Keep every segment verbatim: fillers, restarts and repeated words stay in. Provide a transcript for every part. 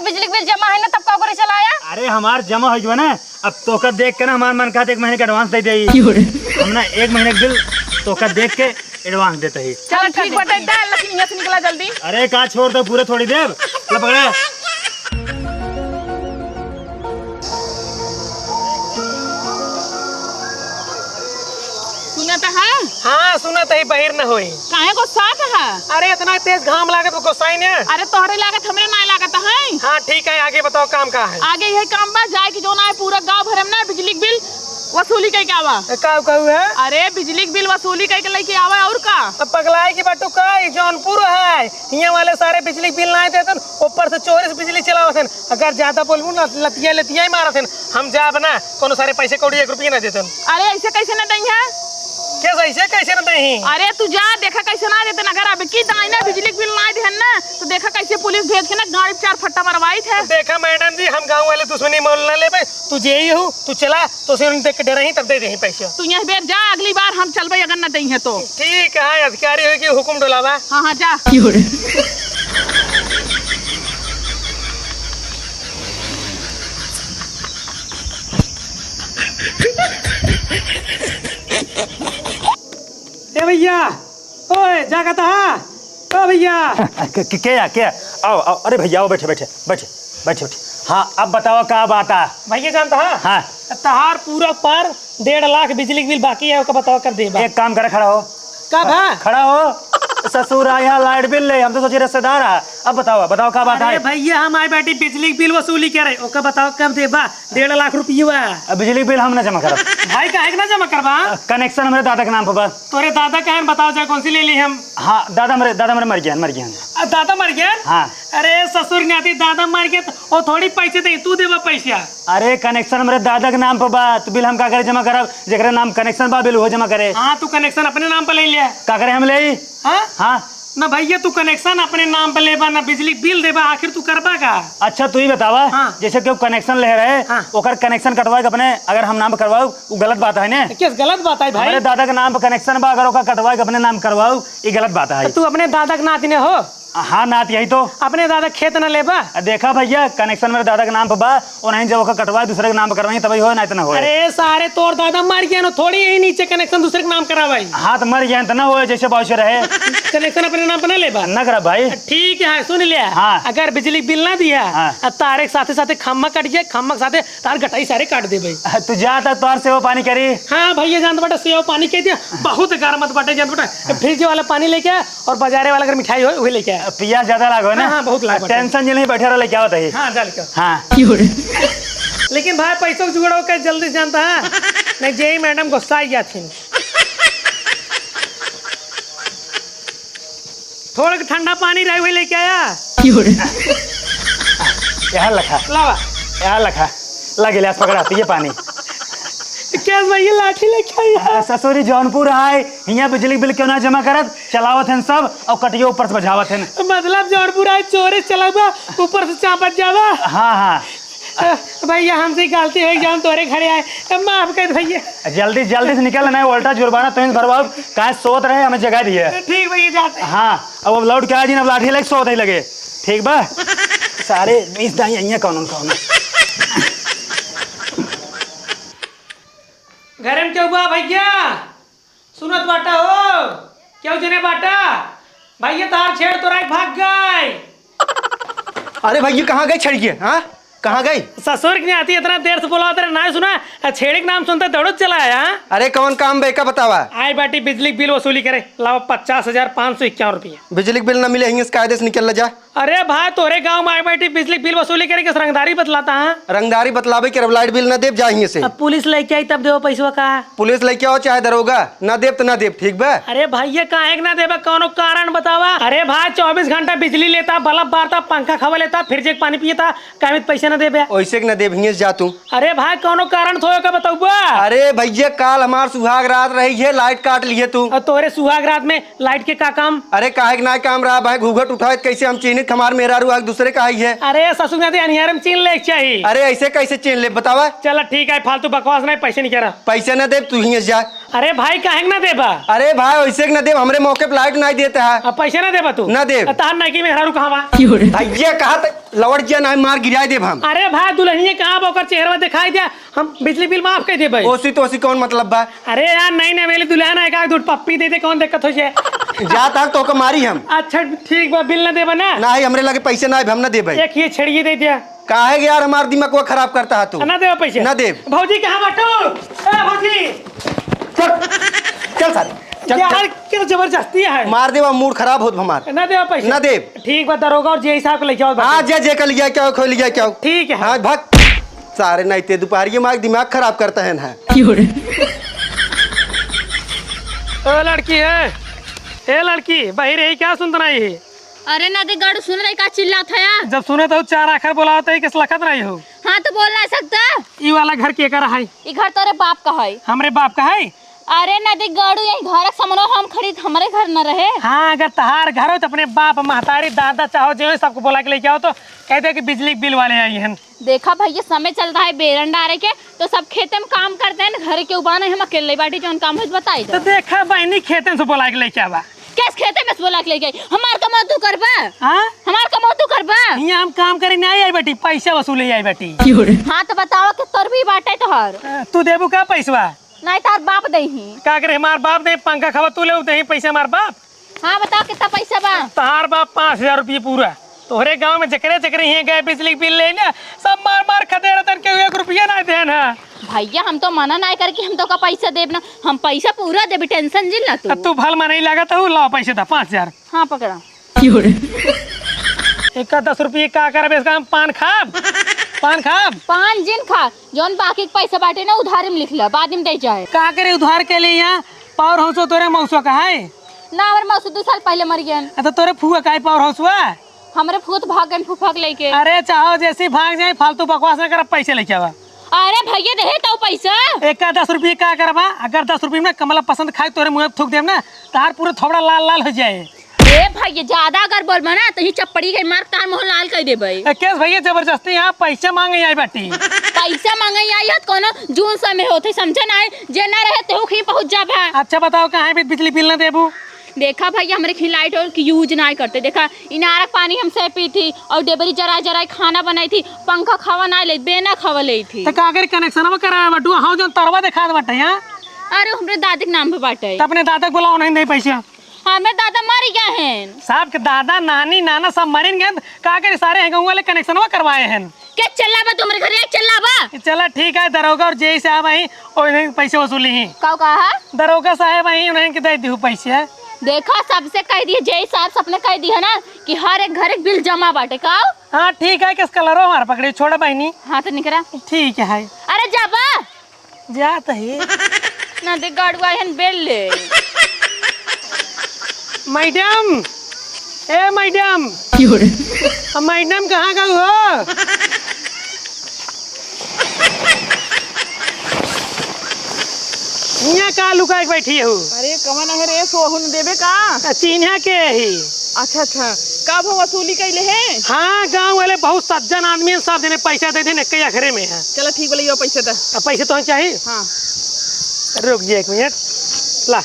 बिजली के बिल जमा है ना, तब का करे चलाया? अरे हमार जमा हो गया ना, अब तोका देख के ना हमार मन कहत एक महीने के advance दे देई। क्यों रे? हम ना एक महीने के बिल तोका देख के advance देते ही। चल ठीक बटे, डाल, लेकिन यहाँ से निकला जल्दी। अरे का छोड़ दो पूरे थोड़ी देर। ले पकड़े। सुनत है? हाँ, सुनत है, बहिर न होई। काहे गुस्सात है? अरे, इतना तेज घाम लागत, गुस्साई ने। अरे, तोहरे लागत, हमरे ना लागत है। हाँ, ठीक है, आगे बताओ, काम का है? आगे यही काम बा, जाए कि जो ना है, पूरा गाँव भरे में ना बिजली के बिल वसूली कइके आवा। ए, का कहू है? अरे, बिजली के बिल वसूली कइके लइके आवा, और का? अब पगलाए की बाटू का, ई जौनपुर है, हियां वाले सारे बिजली के बिल ना देतन, ऊपर से चोरी से बिजली चलावत हन। अगर ज्यादा बोलबू ना, लतिया लतिया ही मारत हन। हम जाब ना, कोनो सारे पैसे कौड़ी एक रुपया ना देतन। अरे, ऐसे कैसे ना दई है? कैसे, ऐसे कैसे ना दई? अरे, तू जा, देखा कैसे ना देतन। अगर अब की दाई ना बिजली के बिल ना देहन ना, तो देखा कैसे पुलिस भेज के ना गाड़ी चार फट्टा मरवाई थे। देखा मैडम जी, हम गाँव वाले दुश्मनी मोल ना लेबे, तू जे ही हो, तू चला, तो से उन देख के डरही, तब दे देही पैसा। तू यह बेर जा, अगली बार हम चलबे अगर न दई है तो। ठीक है, अधिकारी हो कि हुकुम डोलावा। हाँ, हाँ, जा। ए भैया, ओए, जागत हा? ओ भैया। के, के, के या, के या? आओ, आओ, अरे भैया, आओ, बैठे, बैठे, बैठे, बैठे, बैठे। हाँ, अब बताओ, का बात है? भैया, जानता है? हाँ। तहार पूरा पर डेढ़ लाख बिजली के बिल बाकी है, ओका बताओ, कब देबा? एक काम करे, खड़ा हो। कब है? खड़ा हो। ससुर आया, लाइट बिल ले, हम तो सोचे रिश्तेदार है। अब बताओ, बताओ, का बात अरे है? भैया, हम आए बैठे बिजली के बिल वसूली करे, ओका बताओ, कब देबा? डेढ़ लाख रुपया। अब बिजली बिल हम ना जमा करब। भाई, काहे के ना जमा करबा? अ, connection हमरे दादा के नाम पर बा। तोरे दादा कहाँ हैं? बताओ जाए, कौन सी ले ली हम? हाँ, दादा हमरे, दादा हमरे मर गया, मर गया। अ, दादा मर गया? हाँ। अरे ससुर नाती, दादा मर गया तो वो थोड़ी पैसे दे, तू देबा पैसा। अरे connection हमरे दादा के नाम पर बा, तो बिल हम का करे जमा करब? जेकरे नाम connection बा, बिल वो जमा करे। हाँ, तू connection अपने नाम पर ले लिया। का करे हम ले? हाँ? हाँ। ना भैया, तू connection अपने नाम पे लेबा, ना बिजली बिल देबा, आखिर तू करबा का? अच्छा, तू ही बतावा, हाँ। जैसे केहू connection ले रहे, हाँ। ओकर connection कटवाए के अपने अगर हम नाम पे करवाऊ, उ गलत बात है ने? किस गलत बात है भाई? हमरे दादा के नाम पे connection बा, अगर ओकर कटवाए के अपने नाम करवाऊ, ई गलत बात है। तो तू अपने दादा के नाती ने हो? हाँ, नाती यही तो। अपने दादा खेत न लेबा? आ, देखा भैया, connection मेरे दादा के नाम पे बा, ओ नहीं, जब ओकर कटवाए दूसरे के नाम पे करवाई, तभी होए, नहीं तो ना होए। अरे सारे, तोर दादा मर गया ना, थोड़ी यही नीचे connection दूसरे के नाम करावाई। हाँ, तो मर गया तो ना होए, जैसे बाबू से रहे। Connection अपने नाम पे ना लेबा? ना करा भाई। ठीक है, सुन लिया। हाँ। अगर बिजली बिल ना दिया, हाँ। आ तारे के साथे साथे खम्मा कट जाए, खम्मा के साथे तार गटाई सारे काट देबे। तू जा, तक तोर सेवा पानी करी। हाँ भैया, जानत बाटे, सेवा पानी कह दिया, बहुत गरम बाटे, जानत बाटे। फ्रिज वाला पानी लेके आ, और बाजारे वाला अगर मिठाई हो, वही लेके आ। पियास ज्यादा लागो ना? हाँ, हाँ, बहुत लाग बाटे। Tension जे नहीं, बैठे रह, लेके आवत है। हाँ, जा लेके आओ। हाँ। लेकिन भाई, पैसों के जुगाड़ हो के जल्दी से जानता है, नहीं जे ही मैडम गुस्सा आ जाती। थोड़ा ठंडा पानी रहे, वही लेके आया। यहाँ लखा। लावा। यहाँ लखा। ला गिलास पकड़ा, पिए पानी। क्या भैया, लाठी लेके आया? अरे ससुरी, जौनपुर आए, हियाँ बिजली बिल क्यों ना जमा करत? चलावत हन सब, और कटियो ऊपर से बजावत हन। मतलब जौनपुर आए, चोरी चलावा, ऊपर से चापत जावा। हाँ, हाँ। अ, भैया, हमसे गलती हो गई, हम तोरे घरे आए, माफ कर भैया। जल्दी, जल्दी से निकल, नहीं उल्टा जुर्माना तुहीं से भरवाओ, काहे सोत रहे, हमें जगा दिए। ठीक भैया, जाते हैं। हाँ, अब, अब लौट के आ जी, अब लाठी लेके सोत ही लगे, ठीक बा? सारे बीस दाई आइए, कौन, कौन। घरे में क्यों बा भैया? सुनत बाटा हो? क्यों जने बाटा? भैया, तार छेड़ तोराई भाग गए। अरे भैया, कहाँ गए छेड़िए? हाँ, कहाँ गए? ससुर के नाती, इतना देर से बोलावत रहे, ना सुना। आ, छेड़ी के नाम सुनते दौड़त चला आया, हाँ? अरे कौन काम बे का बतावा? आई बाटी बिजली के बिल वसूली करे, लावा पचास हजार पाँच सौ इक्यावन रुपया। बिजली के बिल ना मिले, हिंगे से कायदे से निकल ला जा। अरे भाई, तोरे गांव में आई बाटी बिजली के बिल वसूली करे के रंगदारी बतलाता, हाँ? रंगदारी बतलावे के, अब लाइट बिल ना देब, जा हिंगे से। अब पुलिस लेके आई तब देबो पैसवा का? पुलिस लेके आओ चाहे दरोगा, ना देब तो ना देब, ठीक बा? अरे भैया, काहे के ना देबा, कौनो कारण बतावा। अरे भाई, चौबीस घंटा बिजली लेता, बल्ब बारता, पंखा खवा लेता, फ्रिज के पानी पियता, काहे में पैसा ना देबे? ओइसे के ना देब, हिंगे से जा तू। अरे भाई, कौनो कारण थोए का बतौबा? अरे भैया, काल हमार सुहाग रात रही है, लाइट काट लिए तू। और तोरे सुहाग रात में लाइट के का काम? अरे काहे के ना काम रहा भाई, घूघट उठाए कैसे हम चीनित, हमार मेहरारू आग दूसरे का आई है। अरे ससुर, ना दे अनियारे में चीन ले के चाही। अरे ऐसे कैसे चीन ले बतावा? चल ठीक है, फालतू बकवास नहीं, पैसे नहीं कह रहा। पैसे ना देब, तू हिंगे से जा। अरे भाई, काहे के ना देबा? अरे भाई, वैसे के ना देब, हमरे मौके पे लाइट नाहीं देत है। अब पैसे ना देबा तू? ना देब। अब तहार नइकी मेहरारू कहाँ बा? भैया, कहा त लवट जिया, नाहीं मार गिराए देब हम। अरे भाई, दुल्हनिया कहाँ बा, ओकर चेहरवा दिखाई दे, हम बिजली बिल माफ कर देबे। ओसी तो ओसी कौन मतलब बा? अरे यार, नई नवेली दुल्हन है, एक आध दूध पप्पी दे दे, कौन दिक्कत हो जाए? जा तक तोके मारी हम। अच्छा ठीक बा, बिल ना देबा ना? नाहीं, हमरे लगे पैसे ना आए, हम ना देबे। एक ये छड़िए दे दिया। काहे के यार हमार दिमागवा खराब करता है तू? ना देबा पैसे? ना देब। भौजी कहाँ बाटू? ए भौजी। चल, चल सारे, चल, यार, चल। क्या जबरदस्ती है? मार देबा, मूड खराब होत हमार। ना देबा पैसे? ना देब। ठीक बा, दरोगा और जेई साहब के लेके आओ हाँ, बाटे। जे, जे के लिया क्या हो, खो लिया क्या हो। ठीक है। हाँ, भाग। सारे नहीं ते दोपहरिये में दिमाग खराब करता है ना। ओ लड़की है, ए लड़की, बहिर है क्या सुनत नहीं है? अरे नदी गड़ू, सुन रही का चिल्लात है? जब सुने तो चार आखर बोलावत है, किस लखत रही हो? हाँ, तो बोल ना सकता। ई वाला घर केकर है? ई घर तोरे बाप का है। हमरे बाप का है? अरे नदी गड़ू, यही घर के सामने हम खड़ी, हमरे घर न रहे। हाँ, अगर तहार घर हो तो अपने बाप, महतारी, दादा चाहो जे हो, सबको बोला के लेके आओ तो कह दे कि बिजली के बिल वाले आई हैं। देखा भैया, समय चलता है बेरन डारे के, तो सब खेते में काम करते हैं, घर के उबाने हम अकेले बाटी, जौन काम हो बताई तो दे। देखा बहनी, खेते से बोला के लेके आवा। कैस खेते में से बोला के लेके आई? हमार कमाओ तू करबा? हाँ? हमार कमाओ तू करबा? यहाँ हम काम करे नहीं आई बेटी, पैसा वसूले आई बेटी। हाँ, तो बताओ कि तोर भी बाटे तोहर। अ, तू देबू का पैसवा? नहीं, तार बाप दे ही। का करे, हमार बाप दे, पंखा खावा तू ले, दे ही पैसा हमार बाप। हाँ, बताओ कितना पैसा बा? तहार बाप पाँच हजार रुपये पूरा। तोहरे गांव में जकरे जकरे हियां गए बिजली के बिल लेने, सब मार मार खदेड़ तन के एक रुपया ना देन है। भैया, हम तो मना ना करके हम तो का पैसा देब ना, हम पैसा पूरा देबे, tension जिन ला तू। आ, तू भल मनई लागत हऊ, लाओ पैसे दा पाँच हजार। हाँ, पकड़ा। एक का दस रुपये का करबे, इसका हम पान खाब, पान खाब। पान जिन खा, जौन बाकी के पैसा बाटे ना उधारी में लिख ला, बाद में दे जाए। का करे उधार के लिए यहाँ? पावर हाउस तोरे मौसो का है? ना, हमरे मौसी दू साल पहले मर गयन। आ, तो तोरे फुआ काहे पावर हाउस हुआ? हमरे फुआ तो भाग गयन फूफा के लेके। अरे, चाहो जैसी भाग जाए, फालतू बकवास ना कर, पैसे लेके आवा। अरे भैया, देहे तो पैसा। एक का दस रुपये का करबा? अगर दस रुपये में कमला पसंद खाए, तोरे मुँह में थूक देब ना, तार पूरे थोबड़ा लाल लाल हो जाए। ए भैया, ज्यादा अगर बोलबा ना, तो ही चप्पड़ी के मार, तार मुँह लाल कर देबे। ए, केस भैया, जबरदस्ती यहाँ पैसा मांगे आई बाटी। पैसा मांगे आई है, तो कोनो जून समय होते, समझे ना है, जे ना रहे, तेहू खी पहुँच जाबा। अच्छा बताओ, काहे बि-, बिजली बिल ना देबू? देखा भैया, हमरे खी लाइट और की यूज ना करते। देखा, इनारक पानी हम से पी थी और डेबरी जरा जरा खाना बनाई थी, पंखा खावा ना ले, बेना खावा ले थी। तो का करी, कनेक्शनवा करावे बटुआ, हाँ, जौन तरवा देखात बाटे, हाँ? अरे, हमरे दादी के नाम पे बाटे। तो अपने दादा के बुलाओ, नहीं दे पैसा। हमरे दादा मर गया है। साहब के दादा, नानी, नाना सब मरिन गए, का करी, सारे हैं गाँव वाले कनेक्शनवा करवाए हैं। के चल्ला बा तुम्हरे घरे, चल्ला बा? चला ठीक है, दरोगा और जेई साहब आई, और इन्हें पैसे वसूली ही। का कहा? दरोगा साहब आई, उन्हें के दे दिहु पैसे। देखा, सबसे कह दिए, जेई साहब सबने कह दिए ना कि हर एक घर एक बिल जमा बाटे। का? हाँ ठीक है, किस कलर हो हमारा पकड़े, छोड़ा बहनी। हाँ तो निकरा। ठीक है। अरे जाबा। जात ही। ना दे गाड़ुआ एहन बेल ले। मैडम, ए मैडम। क्यों रे? अब मैडम कहाँ गई हो? हियाँ का लुका के बैठी हो? अरे कवन है रे, सोहन देबे का? आ, चिन्हा के ही। अच्छा, अच्छा। कब हो वसूली कैले है? हाँ, गाँव वाले बहुत सज्जन आदमी हैं, सब जने पैसा दे देने, कई अखरे में है। चला ठीक बोले, यो पैसा दा। अब पैसे तो चाहिए? हाँ। रुक जा एक मिनट, ला।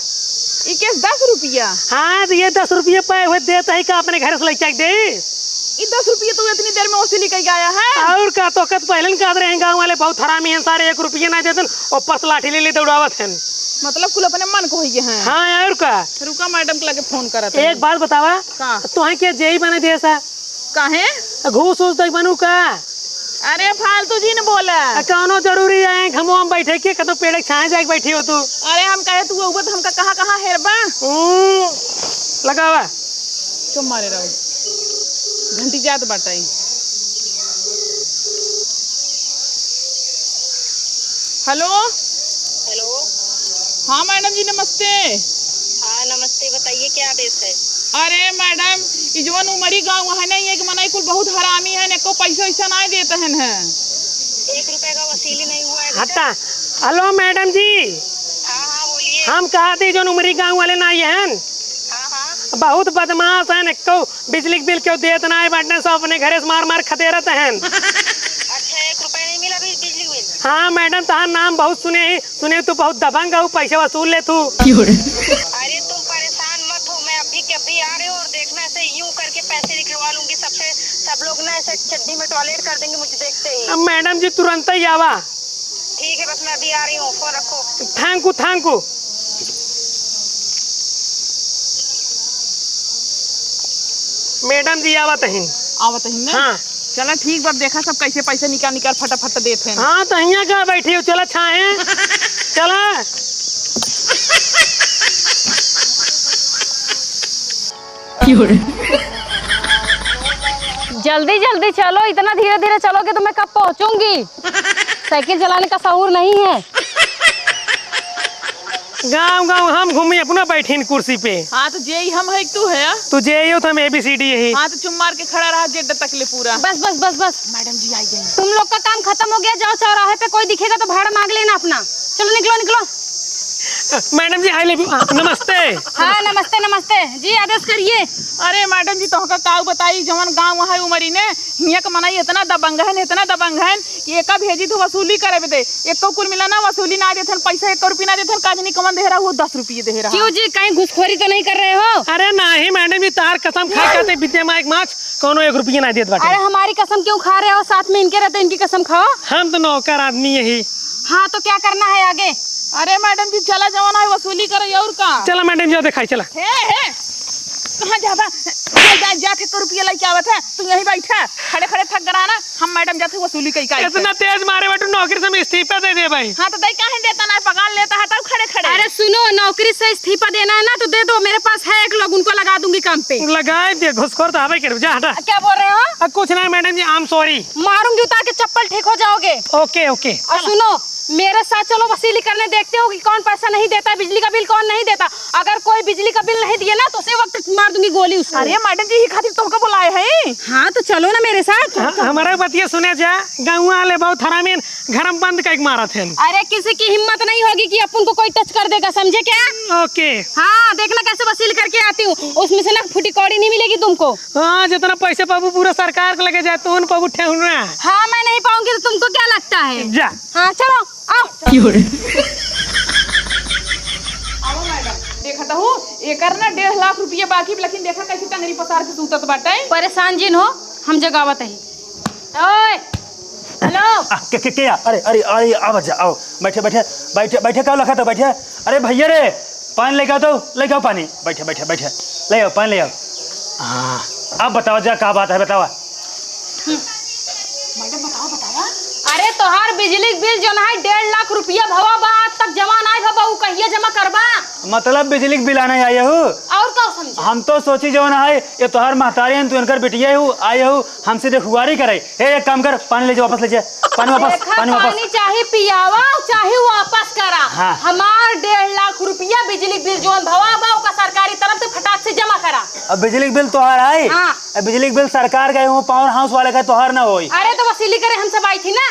ई केस दस रुपया? हाँ, तो ये दस रुपये पे हुए देता है का अपने घर से लेके दे? ई दस रुपये तू इतनी देर में वसूली कई गया है? और का, तो कत पहले न कहत रहे हैं, गाँव वाले बहुत हरामी हैं सारे, एक रुपये ना देते, ऊपर से लाठी ले ले दौड़ावत हैं। मतलब कुल अपने मन को होइए हैं। हाँ, और का? रुका, मैडम के लगे फोन करत एक हई। बात बतावा, का? तोहे के जेई बने देस है? काहे? घूस उस दई बनू का? अरे फालतू जी न बोला। आ, कौनो जरूरी है घमवा में बैठे के, कतो पेड़ के छाए जाके बैठी हो तू? अरे हम कहे तू उबत हमका कहाँ कहाँ हेरबा? हम्म, लगावा। चुप मारे रहो। घंटी जात बाटे। हेलो। हेलो। हाँ मैडम जी, नमस्ते। हाँ, नमस्ते, बताइए, क्या आदेश है? अरे मैडम, ई जवन उमरी गाँव है ना, ये मनई कुल बहुत हरामी है, एको पैसा वैसा ना देत हन है। एक रुपए का वसूली नहीं हुआ है अभी तक। हटा। हेलो मैडम जी। हाँ, हाँ, बोलिए। हम कहा थे, जौन उमरी गाँव वाले ना आए हैं, हाँ, हाँ। बहुत बदमाश हैं, एको बिजली के बिल क्यों देत ना है, बांटने सब अपने घरे से मार मार खदेरत हैं। अच्छा, एक रुपए नहीं बिल, अभी बिजली बिल। हाँ मैडम, तहार नाम बहुत सुने ही, सुने तू बहुत दबंग हऊ, पैसे वसूल लेत हू। क्यों रे? अरे तुम परेशान मत हो, मैं अभी के अभी आ रही हूँ और देखना से यूं करके पैसे निकलवा लूंगी सबसे। सब लोग ना ऐसे चड्डी में टॉयलेट कर देंगे मुझे देखते ही। अब मैडम जी तुरंत ही आवा। ठीक है, बस मैं अभी आ रही हूँ, फोन रखो। Thank you, thank you। Madam ji आवत हईन। आवत हईन ना? हाँ। चला ठीक बा, देखा सब कैसे पैसे निकाल निकाल फटाफट देत हैं। हाँ, तो हियाँ का बैठी हो, चला छाहे, चला। जल्दी जल्दी चलो, इतना धीरे धीरे चलोगे तो मैं कब पहुँचूंगी? साइकिल चलाने का सहूर नहीं है। गाँव गाँव हम घूमी, अपना बैठीन कुर्सी पे। हाँ, तो जे ही हम है, तू है। तू जे ही हो, तो हम A B C D ही। हाँ, तो चुप मार के खड़ा रहा, जेड तक ले पूरा। बस, बस, बस, बस। मैडम जी आई गई। तुम लोग का काम खत्म हो गया, जाओ चौराहे पे, कोई दिखेगा तो भाड़ा मांग लेना अपना। चलो निकलो, निकलो। मैडम जी, हाय लेबू, हाँ, नमस्ते। हाँ, नमस्ते, नमस्ते। जी, आदेश करिए। अरे मैडम जी, तोहका काऊ बताई, जवन गाँव है उमरी ने, हियाँ के मनई इतना दबंग हन, इतना दबंग हन कि एका भेजी तो वसूली करे बदे, एको कुल मिला ना वसूली ना देथन, पैसा एको रुपया ना देथन, का जनी कवन दे रहा, वो दस रुपये दे रहा। क्यों जी, कहीं घुसखोरी तो नहीं कर रहे हो? अरे नहीं मैडम जी, तार कसम खा खाते विद्या माइक माछ, कौनो एक रुपया ना देत बाटे। अरे हमारी कसम क्यों खा रहे हो? साथ में इनके रहते, इनकी कसम खाओ। हम तो नौकर आदमी यही। हाँ, तो क्या करना है आगे? अरे मैडम जी, चला जवन है वसूली करे, और का? चला मैडम जी, देखाई, चला। हे, हे, कहाँ जाबा? जा, जा, जाके एको रुपया लेके आवत है, तू यहीं बैठा, खड़े खड़े थक गरा ना, हम मैडम जाते वसूली कई का। इतना तेज मारे बाटू, नौकरी से हम इस्तीफा दे देबे। हाँ, तो दई काहे देता ना, पगार लेता है तब खड़े खड़े। अरे सुनो, नौकरी से इस्तीफा देना है ना तो दे दो, मेरे पास है एक लोग, उनको लगा दूंगी काम पे। लगाए दे, घुसखोर तो आवे के, जा हटा। क्या बोल रहे हो? अ, कुछ नहीं मैडम जी, I am sorry। मारूंगी उतार के चप्पल, ठीक हो जाओगे। OK, OK। और सुनो, मेरे साथ चलो, वसूली करने, देखते हो कि कौन पैसा नहीं देता है, बिजली का बिल कौन नहीं देता। अगर कोई बिजली का बिल नहीं दिए ना, तो उसी वक्त मार दूंगी गोली उसको। अरे मैडम जी, यही खातिर तोहका बुलाए हैं। हाँ, तो चलो ना मेरे साथ। हाँ, हमारा बतिया सुने जा, गाँव वाले बहुत हरामी हैं, घर में बंद करके मारत हैं। अरे, किसी की हिम्मत नहीं होगी कि अपन को कोई टच कर देगा, समझे क्या? OK। हाँ, देखना कैसे वसूल करके आती हूँ, उसमें से ना फूटी कौड़ी नहीं मिलेगी तुमको। हाँ, जितना पैसे पाबू पूरा सरकार के लगे जाए, तू न पाबू ठेहुना। हाँ, मैं नहीं पाऊंगी तो तुमको क्या लगता है? जा। हाँ, चलो, आओ। क्यों रे? आओ मैडम, देखत हूँ, एकर ना डेढ़ लाख रुपया बाकी, लेकिन देखा कैसे टंगरी पसार के सूतत बाटे। परेशान जिन हो, हम जगावत ही। ओए, hello। आ, के, के, के आ? अरे, अरे, अरे, आवा जा, आओ। बैठे, बैठे, बैठे, बैठे, का लखत हो, बैठे। अरे भैया रे, पानी लेके आओ तो, लेके आओ पानी। बैठे, बैठे, बैठे, ले आओ, पानी ले आओ। हाँ, अब बताओ जा, का बात है, बताओ। हम्म। मैडम, बताओ, बताओ। अरे, तोहार बिजली के बिल जौन है, डेढ़ लाख रुपया भवा बा, आज तक जमा नाई भवा, उ कहिया जमा करबा? मतलब बिजली के बिल आने आए हो? और का समझे? हम तो सोची जौन है, ये तोहार महतारी हैं, तू इनकर बिटिया हो, आए हो, हमसे देखुआरी करे। हे, एक काम कर, पानी ले जा, वापस ले जा। पानी वापस, देखा, पानी वापस। पानी चाहे पियावा, चाहे वापस करा। हाँ। हमार डेढ़ लाख रुपया बिजली बिल जौन भवा बा, ओका सरकारी तरफ से फटाक से जमा करा। अब बिजली बिल तोहार आई? हाँ। अब बिजली बिल सरकार का है, वो power house वाले का, तोहार ना होई। अरे, तो वसूली करे हम सब आई थी ना।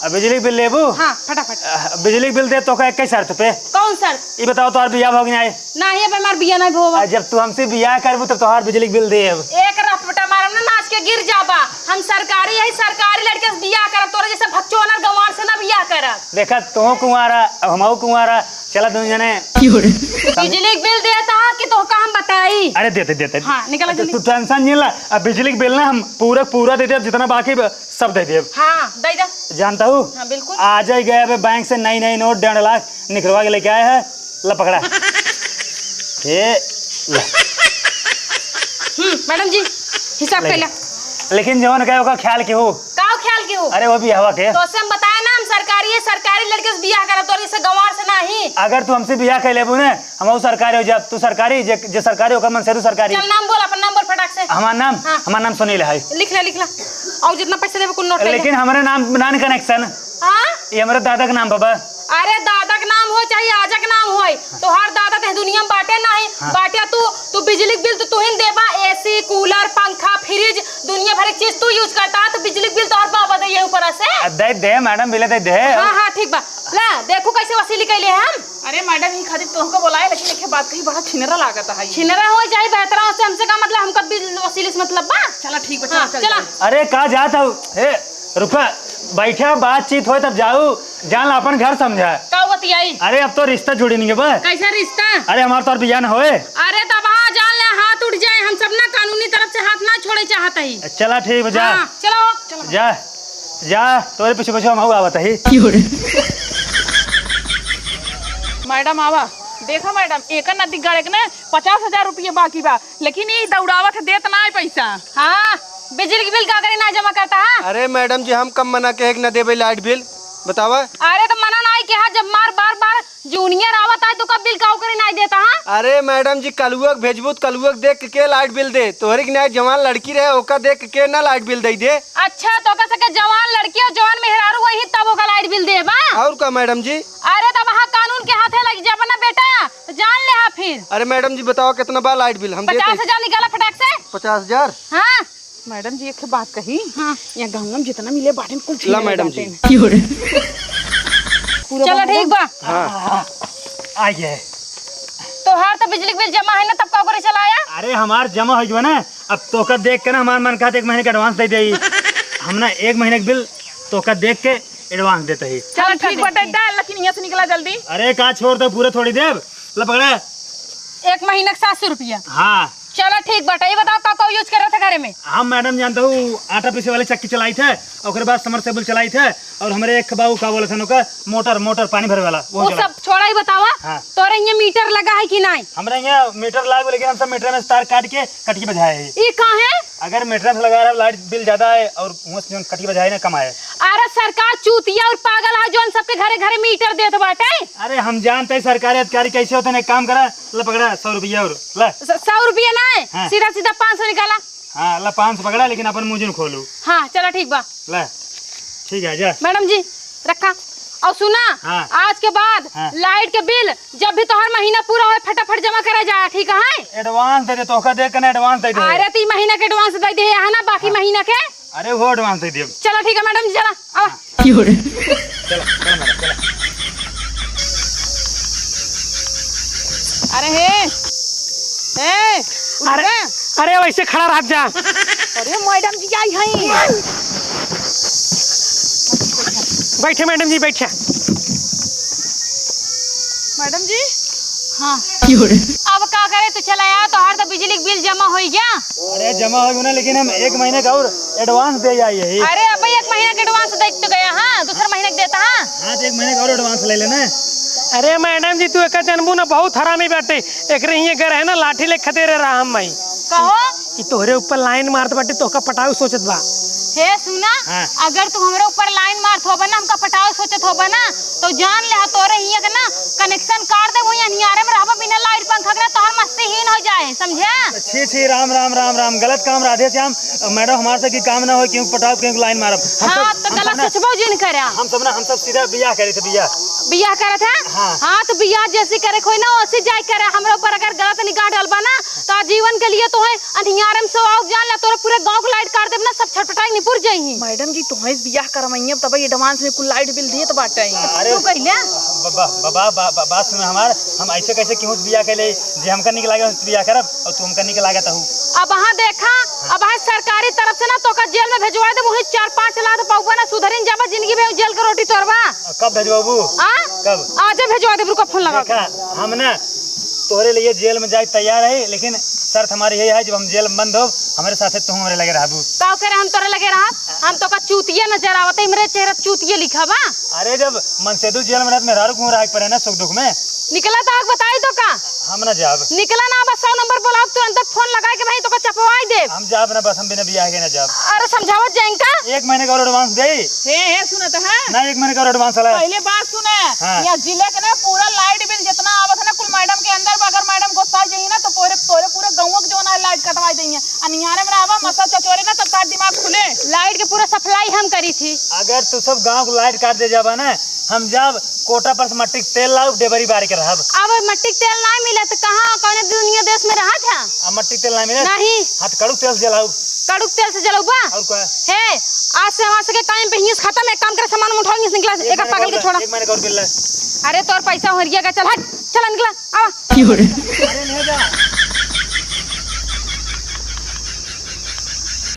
अब बिजली बिल लेबू? हाँ, फटाफट। अ, बिजली बिल दे तो का, एक ही शर्त पे। कौन शर्त? ई बताओ, तोहार बियाह भवा कि नाई? नाहीं, अब हमार बियाह नाहीं भवा। आ, जब तू हमसे बियाह करबू, तब तोहार बिजली के बिल देब। एक रपटा मारब ना, नाच के गिर जाबा। हम सरकारी, यही सरकारी लड़के से बियाह करब, तोरा जैसे भकचोनर गंवार से ना बियाह करब। देखा, तू कुंवारा, अब हमहू कुंवारा, चला दुनू जने। बिजली के बिल देता कि तोहका हम बताई? अरे, देते, देते। हाँ, निकला जल्दी। तू tension नहीं ला, अब बिजली के बिल ना हम पूरा, पूरा दे देब, जितना बाकी ब-, सब दे देब। हाँ, दे दे। जानता हूँ? हाँ, बिल्कुल। आज ही गए अबे बैंक से नई, नई नोट डेढ़ लाख निकलवा के लेके आए हैं। ला पकड़ा। ये ला। हम्म, मैडम जी, हिसाब ले। कर ला। लेकिन जवन कहे ओका ख्याल के हो। का ख्याल के हो? अरे वो बियाहवा के। तो से हम बताए ना, हम सरकारी है, सरकारी लड़के से बियाह करब, तोर जैसे गंवार से नहीं। अगर तू हमसे बियाह कर लेबू ने, हम वो सरकारी हो जाब, तू सरकारी, जे, जे सरकारी ओकर मन से तू सरकारी। चल नाम बोल, अपन नाम बोल फटाक से। हमार नाम? हाँ। हमार नाम सुनील है। लिख ले, लिख ले। और जितना पैसा देबे कुल नोट ले। लेकिन हमारे नाम ना connection। हाँ? ये हमारे दादा का नाम बाबा। अरे दादा के नाम हो चाहे आजा के नाम होय, तोहार दादा ते दुनिया में बाटे नाही, हाँ। बाटे तू, तू बिजली के बिल तो तू ही देबा, AC, cooler, पंखा, fridge, दुनिया भर एक चीज तू use करता है, तो बिजली के बिल तोहार बाबा दे ये ऊपर से। आ, दे दे मैडम, बिल दे दे। हाँ, हाँ, ठीक बा। ला, देखू कैसे वसूली कैले हम। अरे मैडम, ई खातिर तोहको बोलाए, लेकिन एक बात कही, बड़ा छिनरा लागत है। छिनरा हो चाहे बेहतरा हो, से हमसे का मतलब, हमका बिल वसूली से मतलब बा। चला ठीक बा, हाँ, चला, चला। चला। अरे का जात हो? हे, रुका। बैठे बातचीत होए तब जाऊ, जान ला अपन घर समझा। का बतियाई? अरे अब तो रिश्ता जुड़ी नहीं बा। कैसा रिश्ता? अरे हमार तोर बियाह न होए। अरे तब हाँ जान ले हाथ उठ जाए, हम सब ना कानूनी तरफ से हाथ ना छोड़े चाहत ही। चला ठीक बा, जा। हाँ, चलो, चलो। जा, जा, तोरे पीछे पीछे हम आवत ही। मैडम आवा, देखा मैडम, एक नदी गाड़े के ना पचास हजार रुपये बाकी बा, लेकिन ई दौड़ावत देत ना है पैसा। हाँ, बिजली के बिल का करे ना जमा करता है? अरे मैडम जी, हम कब मना के एक ना देबे लाइट बिल, बतावा। अरे तो मना ना है कि हाँ, जब मार बार बार जूनियर आवत है तो कब बिल का करे ना देता है? अरे मैडम जी, कलुआ के भेजबू तो कलुआ के देख के लाइट बिल दे, तोहरे के ना जवान लड़की रहे ओका देख के ना लाइट बिल दे दे। अच्छा, तो का सके जवान लड़की और जवान मेहरारू वही तब ओका लाइट बिल दे बा? और का मैडम जी? अरे तब हाँ कानून के हाथे लग जाबा ना बेटा, तो जान ले हा फिर। अरे मैडम जी बताओ कितना बा लाइट बिल हम देते हैं। पचास हजार निकाला फटाक से। पचास हजार? हाँ। मैडम जी एक बात कही। हाँ। यहाँ गाँव में जितना मिले बाटे कुल ला छीन ले मैडम जी। जाते हैं। पूरा चलो बाबू ठीक बा। हाँ। आ गया है। तोहार तो बिजली के बिल जमा है ना, तब का करे चलाया? अरे हमार जमा हो गया ना, अब तोका देख के ना हमार मन कहत एक महीने के एडवांस दे दे। हम ना एक महीने के बिल तोका देख के एडवांस देते ही। चल हम ठीक कर बटे देते हैं। डाल, लेकिन यहाँ से निकला जल्दी। अरे का छोड़ दो पूरा थोड़ी देर। ले पकड़ा। एक महीने के सात सौ रुपया। हाँ। चलो ठीक बटे, ये बताओ का का यूज करत है घरे में? हम मैडम जानते हो आटा पीसे वाली चक्की चलाई थे, ओकरे बाद समरसेबल चलाई थे, और हमरे एक बाबू का बोले थे ओका मोटर, मोटर पानी भरे वाला, वो वो चला। सब छोड़ा ही बतावा। हाँ। तोरे यहाँ मीटर लगा है कि नहीं? हमरे यहाँ मीटर लागो, लेकिन हम सब मीटर में से तार काट के कटकी बजाए है। ई काहे? अगर मीटर से लगा रहा लाइट बिल ज्यादा है और वहाँ से जौन कटकी बजाए ना कम आए। अरे सरकार चूतिया और पागल है जौन सबके घरे घरे मीटर देत बाटे। अरे हम जानते हैं सरकारी अधिकारी कैसे होते हैं, एक काम करा, ले पकड़ा सौ रुपया और ले। स-, सौ रुपया ना है, हाँ। सीधा सीधा पाँच सौ निकाला। हाँ, ला पाँच सौ पकड़ा, लेकिन अपन मुँह जन खोलू। हाँ, चला ठीक बा। ला, ठीक है, जा। मैडम जी, रखा। और सुना, हाँ। आज के बाद हाँ। लाइट के बिल जब भी तोहर महीना पूरा होए, फटाफट जमा करा जाए, ठीक है? एडवांस दे दे, तोहका देख के ना एडवांस दे दे। अरे, तीन महीना के एडवांस दे दे, है ना, बाकी हाँ। महीना के? अरे, वो एडवांस दे दियो। चला ठीक है मैडम जी, चला, आवा। हाँ। चला, चला मैडम, चला। अरे हे, हे, उठ अरे, बे। अरे वैसे खड़ा रह जा। अरे मैडम जी आई हैं। बैठे मैडम जी, बैठे। मैडम जी। हाँ। अब का करे, तू चला आया, तोहार तो बिजली के बिल जमा होइ गया। अरे जमा होइ गया ना, लेकिन हम एक महीने का और एडवांस दे आई है। अरे अब एक महीने का एडवांस दे तो गया, हाँ, दूसरा महीने का देता, हाँ। हाँ, तो एक महीने का और एडवांस ले लेना। अरे मैडम जी, तू एका जनबू ना, बहुत हरामी बाटे। एकरे हिये घर है ना, लाठी ले खदेरे रहा हम माई। कहो। ई तोहरे ऊपर लाइन मारत बाटे, तोहका पटावे सोचत बा। हे सुना, हाँ। अगर तू हमरे ऊपर लाइन मारत होबा ना, हमका पटावे सोचत होबा ना, तो जान ले, तोरे हियाँ के ना कनेक्शन काट देबो, हियाँ नियारे में रहबा बिना लाइट पंखा के ना, तोहर मस्ती हीन हो जाए, समझे? छी, छी, राम, राम, राम, राम, गलत काम राधे श्याम, मैडम हमारे से की काम ना हो, क्यों पटाओ, क्यों लाइन मारब? हम हाँ, सब, तो हम गलत सब ना, सोचबो जिन करे। हम सब ना, हम सब सीधा बियाह करे थे, बियाह। बियाह करत है? हाँ। हाँ, तो बियाह जैसी करे कोई ना, वैसी जाए करे। हमरा ऊपर अगर गलत निगाह डलबा ना, तो आजीवन के लिए तोहे अंधियारे में सोआउब, जान ला, तोरे पूरे गाँव के लाइट काट देब ना, सब छटपटाई निपुर जइहीं। मैडम जी, तोहे से बियाह करवाइए, तब एडवांस में कुल लाइट बिल दिए तो बाटे। अरे, तू कहिले? ब-, ब-, ब-, ब-, ब-, ब-, बात सुन हमार, हम ऐसे कैसे केहू से बियाह कैले, जे हमका निक लागे, हमसे बियाह करब, और तू हमका निक लागत हूँ। अब वहाँ देखा, अब वहाँ सरकारी तरफ से ना तोका जेल में भेजवा देब, वहीं चार पाँच लात पउबा ना, सुधरिन जाबा, जिंदगी भर जेल के रोटी तोरबा। कब भेजवाबू? आ? कब? आजे भेजवा देब, रुका, फोन लगा। देखा, हम ना तोहरे लिए जेल में जाए तैयार है, लेकिन शर्त हमारी यही है, जब हम जेल में बंद होब, हमरे साथे तू हमरे लगे रहबू। का करे हम तोरे लगे रहब? हम तोका चूतिया नजर आवत है, हमरे चेहरा चूतिया लिखा बा। अरे, जब मनसेदू जेल में रहत, मेहरारू कहूँ रहे पड़े ना सुख दुख में। निकला तो आग बताई तो का? हम ना जाब। निकला ना, बस सौ नंबर बोलाओ, तुरंत फोन लगाए के भाई तोका चपवाई देब। हम जाब ना, बस हम बिना बियाह के ना जाब। अरे, समझावत जाए इनका। एक महीने का और एडवांस दे। हे, हे, सुनत है? ना, एक महीने का और एडवांस हला। पहले बात सुने, हाँ। यहाँ जिले के ना पूरा लाइट बिल जितना आवत है ना, कुल मैडम के अंदर बा। अगर मैडम गुस्सा जाई ना, तो पूरे, तोरे पूरे गाँव के जौन है लाइट कटवा देइए। अनियारे में रहबा, मसा चचोरे ना, तब तार दिमाग खुले। लाइट के पूरा सप्लाई हम करी थी। अगर तू सब गाँव को लाइट काट दे जाबा ना, हम जाब कोटा पर से मट्टी के तेल लाउब, डेबरी बार के रहब। अब मट्टी के तेल ना मिले तो कहाँ, कौन दुनिया देश में रहा था? अब मट्टी के तेल ना मिले? नहीं। हाँ, तो कड़ू तेल से जलाउब। कड़ू तेल से जलउबा? और का? हे, आज से हमारे सबके काम पे हियाँ से खत्म, एक काम करे, सामान उठाओ, हियाँ से निकला, एक एक महीने पागल का के और, छोड़ा। एक महीने का और बिल ला। अरे, तोर पैसा हो रिया का, चल हट, चल निकला, आवा। अरे, नहीं जा।